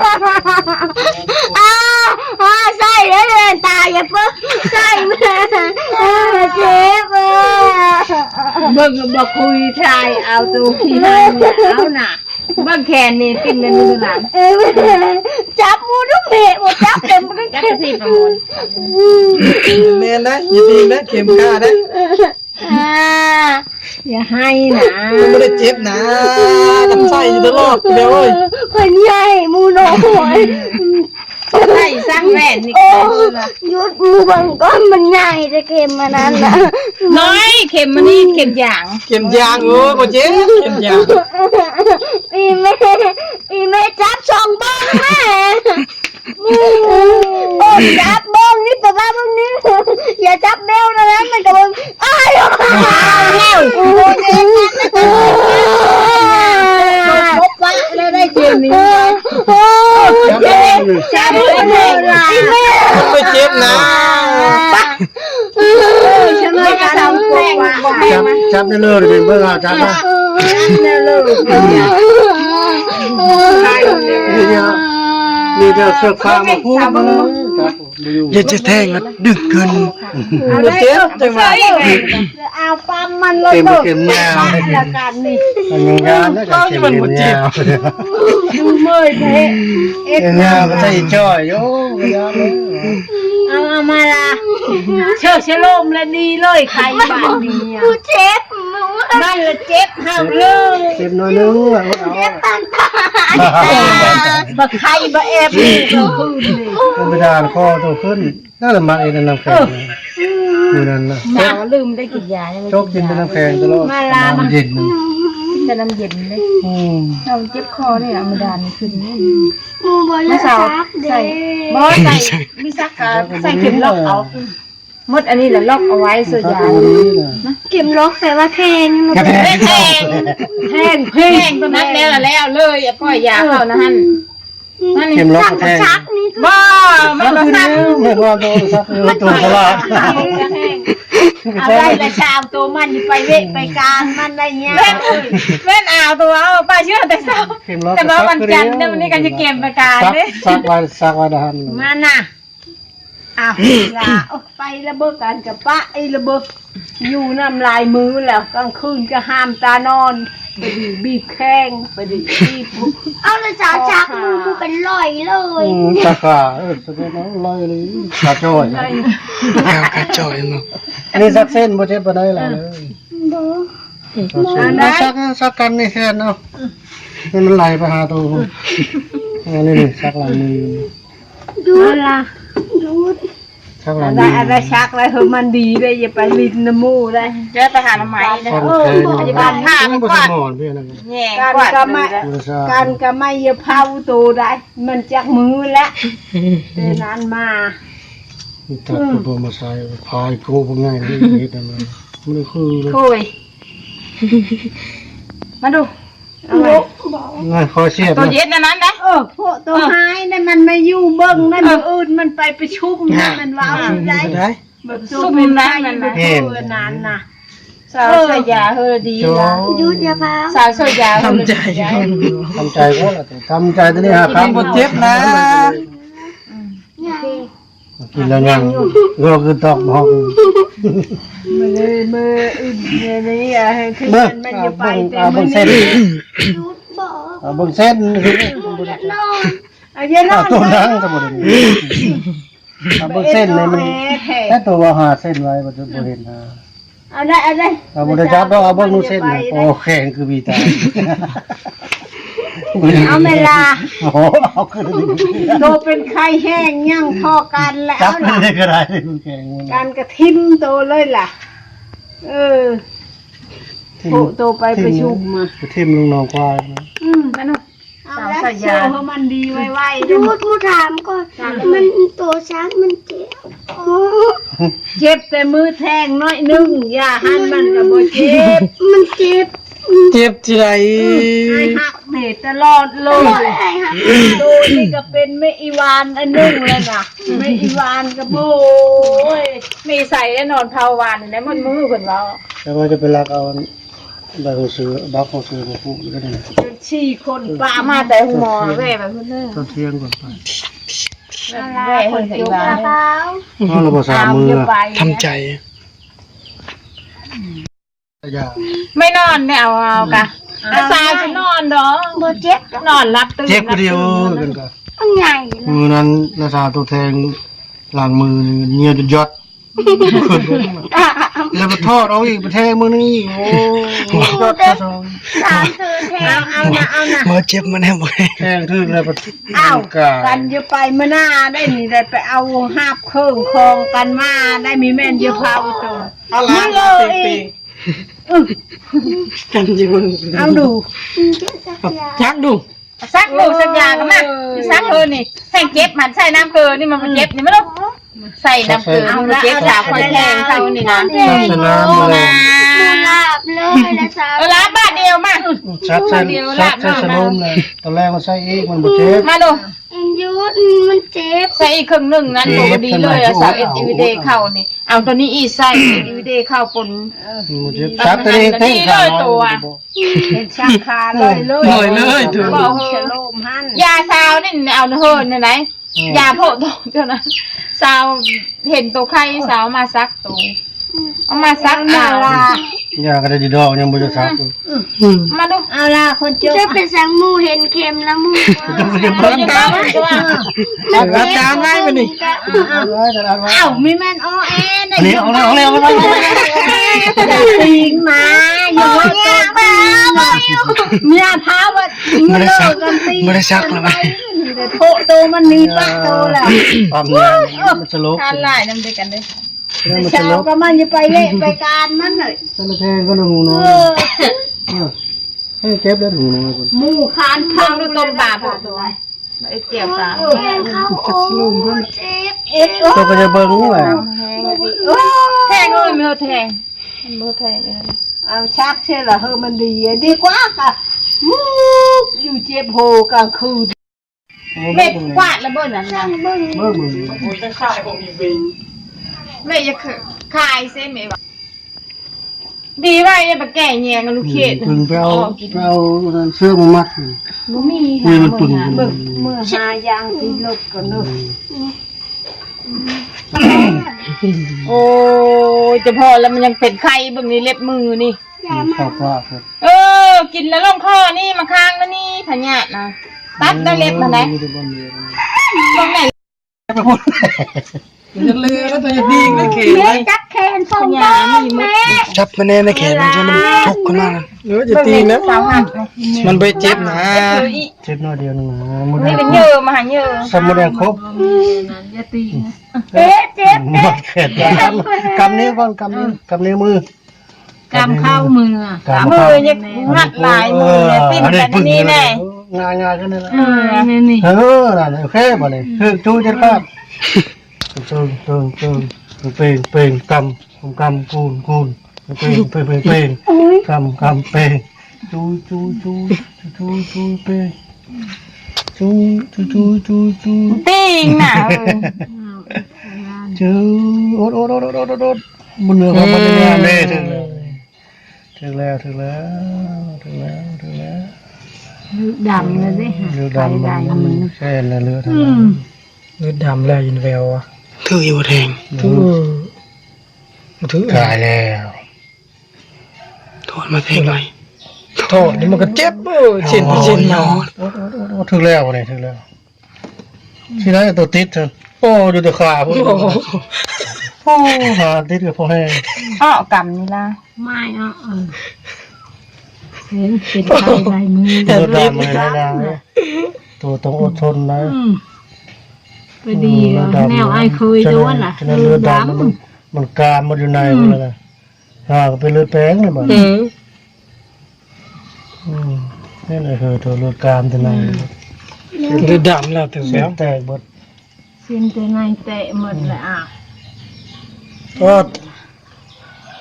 ອ້າ ອ້າ ໃສ່ເດີ ຕາຢ່າເປີດ ໃສ່ແມ່ ເຈັບ ເບິ່ງບັກຄຸຍຖ່າຍເອົາໂຕຂີ້ຮ້າຍນີ້ ເອົານະ ເບິ່ງແຂນນີ້ ປິ່ນແມ່ນຢູ່ຫຼັງ ຈັບໝູດູແມ່ ບໍ່ຈັບເຕັມ ຈັບກະທິປະມູນ ແມ່ນນະ ຢ່າຕີນະ ເຂັມຂ້ານະ. ອ່າ ຢ່າໄຫ້ນະ ມັນບໍ່ໄດ້ເຈັບນະ ນຳໃຊ້ຢູ່ຕະຫຼອດແລ້ວເອີຍ ເພິ່ນໃຫຍ່ໝູນ້ອຍ ໃສ່ສັກແວ່ນນີ້ ໂອ້ ຢຸດໝູເບິ່ງກ່ອນ ມັນໃຫຍ່ແຕ່ເຂັມອັນນັ້ນນະ ນ້ອຍ ເຂັມອັນນີ້ ເຂັມຢາງ ເຂັມຢາງ ໂອ້ ບໍ່ເຈັບ ເຂັມຢາງ ອີແມ່ ອີແມ່ ຈັບຊ່ອງເບິ່ງແມ່. ໂອ້ຍ ຈັບເບິ່ງນີ້ ແຕ່ວ່າເບິ່ງນີ້ ຢ່າຈັບແມວນະ ມັນກໍເບິ່ງ ອ້າຍ ໂອ້ຍ ໂອ້ຍ ຈົບໄປແລ້ວໄດ້ເກມນີ້ ໂອ້ຍ ຈັບເບິ່ງນີ້ ຈັບເບິ່ງນີ້ ໄປເຈັບນະ ເອີ ສະເໝີກັນ ຈັບ ຈັບໄດ້ເລີຍ ເບິ່ງເອົາ ຈັບມາ ຈັບໄດ້ເລີຍ ນີ້ເດີ ມີແຕ່ເສືອກຟາງມາພູດ ຈັບບໍ່ຢູ່ ຢາກຈະແທງ ດຶງຂຶ້ນ ບໍ່ເຈັບ ຈັ່ງວ່າ ເອົາປ້ຳມັນໂລດ ເຕັມເຂັມຍາວ ລະກັນນີ້ ມັນຍັງງາມນະ ເຂັມຍາວ ເມື່ອຍແທ້ ເຂັມຍາວກໍໃສ່ຈ່ອຍຢູ່ ເອົາ ເອົາມາລະ ເຊີສະໂລມລະດີເລີຍ ໄຄບາດນີ້ ກູເຈັບ ມັນລະເຈັບເຮົາເລີຍ ເຈັບໜ້ອຍໜຶ່ງ ເຈັບປານຕາຍ ບໍ່ໄຄບໍ່ແອບ ບໍ່ໄດ້ດ່າ ຄໍໂຕຂຶ້ນ ນັ້ນລະມັກເຮັດນຳແຂງ ເອີ ມື້ນັ້ນນະ ໜາວ ລືມໄດ້ກິນຢາ ໂຈກກິນແຕ່ນ້ຳແຂງຕະຫຼອດ ມາລາ ນ້ຳເຢັນ ກິນແຕ່ນ້ຳເຢັນເດ້ ອືມ ເຮົາເຈັບຄໍນີ້ ເອົາມາດານຂຶ້ນ ໝູບໍ່ຢາກສັກເດ້ ບໍ່ໃສ່ ມີສັກກະໃສ່ເຂັມລັອກເອົາ ໝົດອັນນີ້ລະລັອກເອົາໄວ້ ເສື້ອຢາງ ເຂັມລັອກແປວ່າແທງ ແທງ ແທງ ແທງ ແທງ ຕົວນັ້ນແລ້ວລະແລ້ວເລີຍ ຢ່າປ່ອຍຢາເຂົ້ານະຫັ້ນ ເຂັມລັອກແທງ ບໍ່ ມັນບໍ່ສັກ ແມ່ນວ່າບໍ່ສັກ ເອີ ຕົວສະຫຼາດ ເອົາໄດ້ລະຊາວໂຕ ມັນຢູ່ໄປເວະໄປການ ມັນໄດ້ຍາກ ແມ່ນ ແມ່ນອາວໂຕ ເອົາປາເຊື່ອແຕ່ເຊົ້າ ເຂັມລັອກ ແຕ່ວ່າວັນຈັນ ແຕ່ວັນນີ້ກໍຈະເກັບໄປການເດ້ ສັກ ສັກໄວ້ ສັກໄວ້ນະຫັ້ນ ມານະ ອ້າວ ລາ ໂອ ໄປລະເບີ ການກະປະອີລະເບີ ຢູ່ນຳຫຼາຍມື້ແລ້ວ ກາງຄືນກະຫ້າມຕານອນ ໄປດີບ ບີບແຂ້ງ ໄປດີບ ບີບ ເອົາລະສາຈັກ ມືຄືກັນລອຍເລີຍ ອືມ ສາຂາ ເອີ ສະເປັນເອົາລອຍເລີຍ ຂາຈ້ອຍ ຂາຈ້ອຍເນາະ ອັນນີ້ສັກເສັ້ນບໍ່ເຈັບປານໃດລະ ບໍ່ ສັກ ສັກກັນນີ້ແທນເນາະ ໃຫ້ມັນໄຫຼໄປຫາໂຕ ອັນນີ້ ສັກຫຼັງມື ດູດລະ ດູດ ສັກຫຼັງມື ອັນໃດສັກແລ້ວ ເຮີ ມັນດີເດ້ ຢ່າໄປຫຼິ້ນນຳໝູ່ເດ້ ຢ່າໄປຫາໜໍ່ໄມ້ເດ້ ເອີ ຢ່າໄປຫາໄປກວາດ ແຍງກວາດ ການກະໄມ້ ການກະໄມ້ຢ່າເຜົາໂຕໄດ້ ມັນຈັກມື້ແລ້ວ ແຕ່ນັ້ນມາ ມີແຕ່ຜູ້ບໍ່ມາໃຊ້ ພາຍໂກບັກໃຫຍ່ເຮັດນັ້ນ ມັນຄືເລີຍ ໂອ້ຍ ມາດູ ນະ ຂໍສຽບ ໂຕເຢັນອັນນັ້ນນະ ເອີ ໂພະ ໂຕ ເອີ ຫາຍນັ້ນ ມັນມາຢູ່ເບິ່ງນັ້ນ ເອີ ມື້ອື່ນມັນໄປປະຊຸມນັ້ນ ມັນເວົ້າຢູ່ໃດ ແບບໂຕເປັນໄຂ້ ແມ່ນ ແມ່ນ ອັນນັ້ນນະ ສາວໃສ່ຢາເຮີດີລະ ຢຸດ ຢ່າພາ ສາວໃສ່ຢາເຮີດີລະ ທຳໃຈ ທຳໃຈ ໂອ້ ທຳໃຈ ໂຕນີ້ຫາຄຳບໍ່ເຈັບນະ ອືມ ກິນແລ້ວຍັງ ກໍຄືຕອກໝໍ້ ມື້ ມື້ອື່ນນີ້ ຄືມັນຢູ່ໄປ ແຕ່ມື້ນີ້ ເອົາເບິ່ງເສັ້ນ ເອົາເບິ່ງເສັ້ນ ເອົາເຢັນ ເອົາໂຕນັ່ງ ເອົາເບິ່ງເສັ້ນນີ້ ມັນ ແຕ່ໂຕວ່າຫາເສັ້ນໄວ້ ບໍ່ເຫັນຫາ ເອົາໄດ້ ເອົາໄດ້ ເອົາບໍ່ໄດ້ຈັບດອກ ເອົາເບິ່ງເສັ້ນ ໂອ້ ແຂງຄືມີຕາ ເອົາແມ່ນລະ ໂອ້ ເອົາຄື ໂຕເປັນໄຂ້ແຮງຍັງພໍກັນແລ້ວ ຈັບ ເອົາລະ ນີ້ກໍໄດ້ ແຂງ ການກະຖິ້ມໂຕເລີຍລະ ເອີ ໂຕໄປປະຊຸມມາ ກະຖິ້ມລົງໜອງຄວາຍ ອືມ ເອົາລະ ສາວໃສ່ຢາ ໂຊໃຫ້ມັນດີໄວໆ ຢຸດ ກູຖາມກ່ອນ ມັນໂຕຊັກ ມັນເຈັບ ໂອ້ ເຈັບແຕ່ມືແທງໜ້ອຍໜຶ່ງ ຢາຫັ້ນມັນກະບໍ່ເຈັບ ມັນເຈັບ ເຈັບທີ່ໃດ ອ້າຍຮັກເດຕະຫຼອດເລີຍ ໂຕນີ້ກະເປັນແມ່ອີຫວານອັນໜຶ່ງແລ້ວນະ ແມ່ອີຫວານກະໂບຍ ແມ່ໃສໄດ້ນອນເຜົາຫວານໄດ້ໝົດມື້ເພິ່ນເວົ້າ ແຕ່ວ່າຈະໄປລັກເອົາໃບຫົວເສືອ ບັກຫົວເສືອບໍ່ປູກຢູ່ໃນນັ້ນ ສີ່ຄົນ ປະມາແຕ່ໂຮງໝໍ ແວ່ໄປພຸ້ນເດີ ຕອນທ່ຽງກ່ອນໄປ ແວ່ໃຫ້ອີ່ຫວ່າ ນອນແລ້ວບໍ່ສາມມື້ ທຳໃຈ ໄມ່ນອນແນວເອົາກະ ອືມ ສາວຈະນອນດອກ ບໍ່ເຈັບ ນອນຫຼັບຕື່ນ ເຈັບຜູ້ດຽວ ເອີ ມັນກໍ ມັນໃຫຍ່ ມື້ນັ້ນນ້າສາວໂຕແທງ ລ້າງມືນີ້ເຫຍື້ອຈົນຢອດ ແລ້ວໄປຖອດເອົາອີກ ໄປແທງມື້ໜຶ່ງອີກ ໂອ້ຍ ຢອດສອງ ສາມເທື່ອແທງ ເອົານະ ເອົານະ ບໍ່ເຈັບມາແນວບໍ່ ແທງຖືກແລ້ວ ອ້າວ ກັນຢ່າໄປມາໜ້າໄດ້ນີ້ ໄດ້ໄປເອົາຫາບເຄື່ອງຂອງກັນມາໄດ້ ມີແມ່ນຢ່າເຜົາໂຕ ເອົາລະ ມື້ເລີອີກ ອື ຈັນຢູ່ ເອົາດູ ສັກດູ ສັກດູ ສັກຢາກໍມາ ເອີ ສັກເຮີນີ້ ແຮງເຈັບ ມັນໃສ່ນ້ຳເກີນີ້ ມັນບໍ່ເຈັບນີ້ ມາດູ ໃສ່ນ້ຳເກີນີ້ ມັນບໍ່ເຈັບ ສາວຂ້ອຍແທງເຂົານີ້ນະ ສັກໃສ່ນ້ຳເລີຍ ລາບເລີຍລະສາວ ເອີ ລາບບາດດຽວມາ ສັກໃສ່ ສັກໃສ່ສະໂລມເລີຍ ຕອນແລກມາໃສ່ອີກ ມັນບໍ່ເຈັບ ມາດູ ຍັງຢູ່ ມັນເຈັບ ໃສ່ອີກເຄິ່ງໜຶ່ງນັ້ນ ບໍ່ດີເລີຍ ສາວເອັດວີເດເຂົ້ານີ້ ເອົາໂຕນີ້ອີກໃສ່ ເອັດວີເດເຂົ້າປົນ ເອີ ມັນບໍ່ເຈັບ ສັກໂຕນີ້ແທງຂາ ເປັນສັກຂາເລີຍ ເລີຍ ເລີຍ ເລີຍ ສະໂລມຫັ້ນ ຢາສາວນີ້ເອົາເຮີນໄດ ອືມ ຢາໂພະໂຕເທົ່ານັ້ນ ສາວເຫັນໂຕໄຂ້ ສາວເອົາມາສັກໂຕ ເອົາມາສັກເອົາ ຢາກໍໄດ້ດີດອກ ຍັງບໍ່ໄດ້ສັກ ອືມ ມາດູ ເອົາລະ ຄົນຈົບ ເຈົ້າໄປສັກໝູ່ເຫັນເຂັມລະໝູ່ ອືມ ອາຈານໄວ້ບັດນີ້ ເອົາ ມີແມ່ນອໍແອໄດ້ ອັນນີ້ ເອົາແລ້ວ ເອົາແລ້ວ ເອົາແລ້ວ ຕີງມາ ຢູ່ວ່າ ເມຍພາວ່າ ບໍ່ໄດ້ສັກ ບໍ່ໄດ້ສັກລະ ໂພະໂຕມັນໜີປະໂຕລະ ຄວາມຍາວ ມັນສະຫຼົບ ຄານຫຼາຍນຳເດີກັນເດີ ແຕ່ເຊົ້າກໍມັນຢ່າໄປເວະໄປການມັນເລີຍ ແຕ່ລະແພງກໍໜູນ້ອຍ ເອີ ເອີ ໃຫ້ເຈັບແລ້ວໜູນ້ອຍພຸ້ນ ໝູ່ຄານເຜົາ ເບິ່ງດູຕົ້ມປາພຸ້ນ ເອັດແຈ່ວປາ ແພງເຂົາ ໂອ້ ເຈັບ ເຈັບ ເຈົ້າກໍຢ່າເບິ່ງແຫຼະ ແພງເອີຍ ແພງ ມັນບໍ່ແພງເອີຍ ເອົາຊັກເທື່ອລະເຮີ ມັນດີ ດີກວ່າກະໝູ່ຢູ່ເຈັບໂຫກາງຄືນ ແມ່ກວາດລະເບິ່ງນັ້ນນະ ເບິ່ງ ເບິ່ງ ເບິ່ງ ໂອ້ຍ ຂາຍບໍ່ມີເວ ແມ່ຢາກຂາຍເຊ ແມ່ວ່າ ດີວ່າຢ່າໄປແກ່ແຍງກັບລູກເຂດ ເພິ່ນໄປເອົາ ໄປເອົາອັນນັ້ນ ເຊືອກມາມັດ ບໍ່ມີ ມັນຕຸ່ນ ເບິ່ງ ເມືອຫາຢາງຕີລົດກ່ອນເດີ ໂອ້ຍ ຈະພໍແລ້ວ ມັນຍັງເປັນໄຂ້ ເບິ່ງນີ້ເລັບມືນີ້ ກິນເຂົ້າປາກ ເອີ ກິນແລ້ວລົງຄໍນີ້ ມາຄ້າງແລ້ວນີ້ ພະຍາດນະ ຕັດແລ້ວເລັບຫັ້ນໃດ ເບິ່ງໄດ້ ໄປພຸ້ນ ມັນຈະເຫຼືອແລ້ວ ຕົວຈະຕີງໃນແຂນ ແມ່ຈັບແຂນສອງຂ້າງແມ່ ຈັບມາແນ່ໃນແຂນ ມັນຈະມັນທົກຂຶ້ນມາ ເອີ ຈະຕີງນະ ມັນບໍ່ເຈັບນະ ເຈັບໜ້ອຍດຽວໜຶ່ງນະ ນີ້ເປັນເຫຍື່ອ ມາຫາເຫຍື່ອ ສຳໝົດແລ້ວຄົບ ອືມ ຢ່າຕີງນະ ເຈັບ ເຈັບ ໝົດແຂນ ກຳ ກຳນິ້ວກ່ອນ ກຳ ກຳນິ້ວມື ກຳເຂົ້າມື ກຳ ກຳມື ຢ່າງັດຫຼາຍມື ເອີ ຕິດກັນນີ້ແນ່ ງ່າຍໆ ຂຶ້ນນີ້ແຫຼະ ເອີ ນີ້ ເອີ ນັ້ນ ໂອເຄ ບາດນີ້ ຖືກຈູຈັດປາດ ເຕີງ ເຕີງ ເຕີງ ເປັງ ເປັງ ກຳ ກຳ ກຳ ກູນ ກູນ ເປັງ ເປັງ ເປັງ ເປັງ ກຳ ກຳ ເປັງ ຈູ ຈູ ຈູ ຈູ ຈູ ເປັງ ຈູ ຈູ ຈູ ຈູ ຈູ ຕີງນະ ເອີ ຈູ ອົດ ອົດ ອົດ ອົດ ບໍ່ເໜືອຄວາມປາດຖະໜາເດ້ ເອີ ຖືກແລ້ວ ຖືກແລ້ວ ຖືກແລ້ວ ຖືກແລ້ວ ເລືອດດຳແລ້ວເດ້ ເລືອດດຳ ໄປໄດ້ ມັນ ມັນແຊນແລ້ວ ເລືອດ ອືມ ເລືອດດຳແລ້ວ ຍິນແວວ ຖືກຢູ່ແທງ ຖືກ ຖືກ ຕາຍແລ້ວ ຖອດມາແທງໃໝ່ ຖອດນີ້ມັນກໍເຈັບ ເອີ ເຊັ່ນ ເຊັ່ນ ໂອ້ ຖືກແລ້ວ ນີ້ ຖືກແລ້ວ ຊິໄດ້ຕົວຕິດ ໂອ້ ຢູ່ແຕ່ຂາພຸ້ນ ໂອ້ ຫາຕິດກໍພໍແຮງ ເອາະ ກຳນີ້ລະ ໄມ້ເອາະ ເອີ ເຫັນເປັນໄຂ້ໄດ້ມື ແຕ່ຕິດ ໂຕຕ້ອງອົດທົນນະ ອືມ ໄປດີແນວອ້າຍເຄີຍໂດນລະ ເລືອດດຳ ມັນ ມັນກາມໝົດຢູ່ໃນ ອືມ ພຸ້ນລະ ຫາກໍເປັນເລືອດແປງເລີຍບາດ ອືມ ອືມ ນີ້ແຫຼະ ເຮີໂຕເລືອດກາມແຕ່ໃນ ອືມ ເລືອດດຳແລ້ວ ເສັ້ນແຕກເບິດ ເສັ້ນແຕ່ໃນແຕກໝົດແລ້ວ ອາ ໂອດ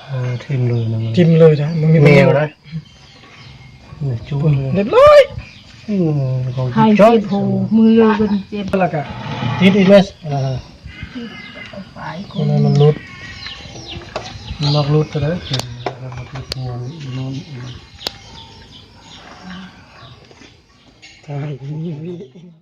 ເອີ ຖິ້ມເລີຍນະ ຖິ້ມເລີຍນະ ມັນມີແມວນະ ຈຸ້ຍເລີຍ ຮຽບຮ້ອຍ ອືມ ຂອງ ໃຫ້ເຈັບໂຫ ມືເລີຍເພິ່ນເຈັບ ແລ້ວກະຕິດອີກແລ້ວ ອ່າ ໄປ ມັນຫຼຸດ ມັນນອກຫຼຸດເທົ່າໃດ ມັນຕິດຫົວ ມັນ ສະບາຍດີ.